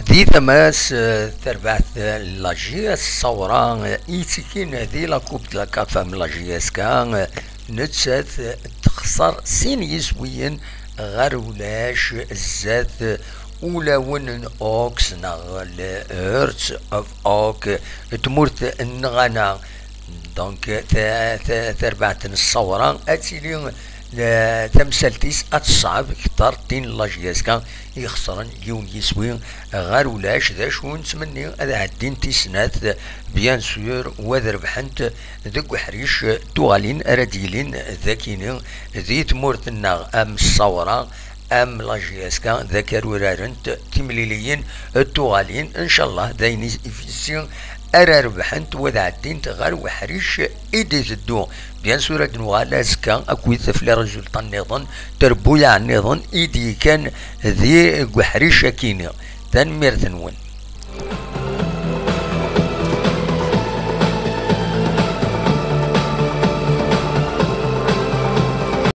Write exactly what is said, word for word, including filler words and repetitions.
Di tama-s, eh, tarbaɛt, eh, n la J S Sawra, eh, i yettikin di la Coupe de la CAF am la J S K, eh, nettat, eh, texṣer sin yiswiyen ɣer ulac zdat, eh, ulawen n Hawks neɣ le Hearts of Oak, eh, tmurt n Ghana. Donc, ta-, ta-, tarbaɛt n Sawra ad tili, eh, tamsalt-is ad teṣɛeb kter tin n la J S K i ixesren yiwen yiswi ɣer ulac. D acu nettmenni ad ɛeddint i snat, bien sûr, u ad rebḥent deg uḥric tuɣalin ara d-yilin d akini di tmurt-nneɣ am Sawra, am la J S K, d akka ara urarent timliliyin d tuɣalin, ncallah d ayen i, i ara rebḥent u ad ɛeddint ɣer uḥric i d-iteddu. Bien sûr, ad nuɣal azekka akked les résultats nniḍen, trebbuyaɛ nniḍen i d-yekkan di uḥric akini. Tanemmirt-nwen.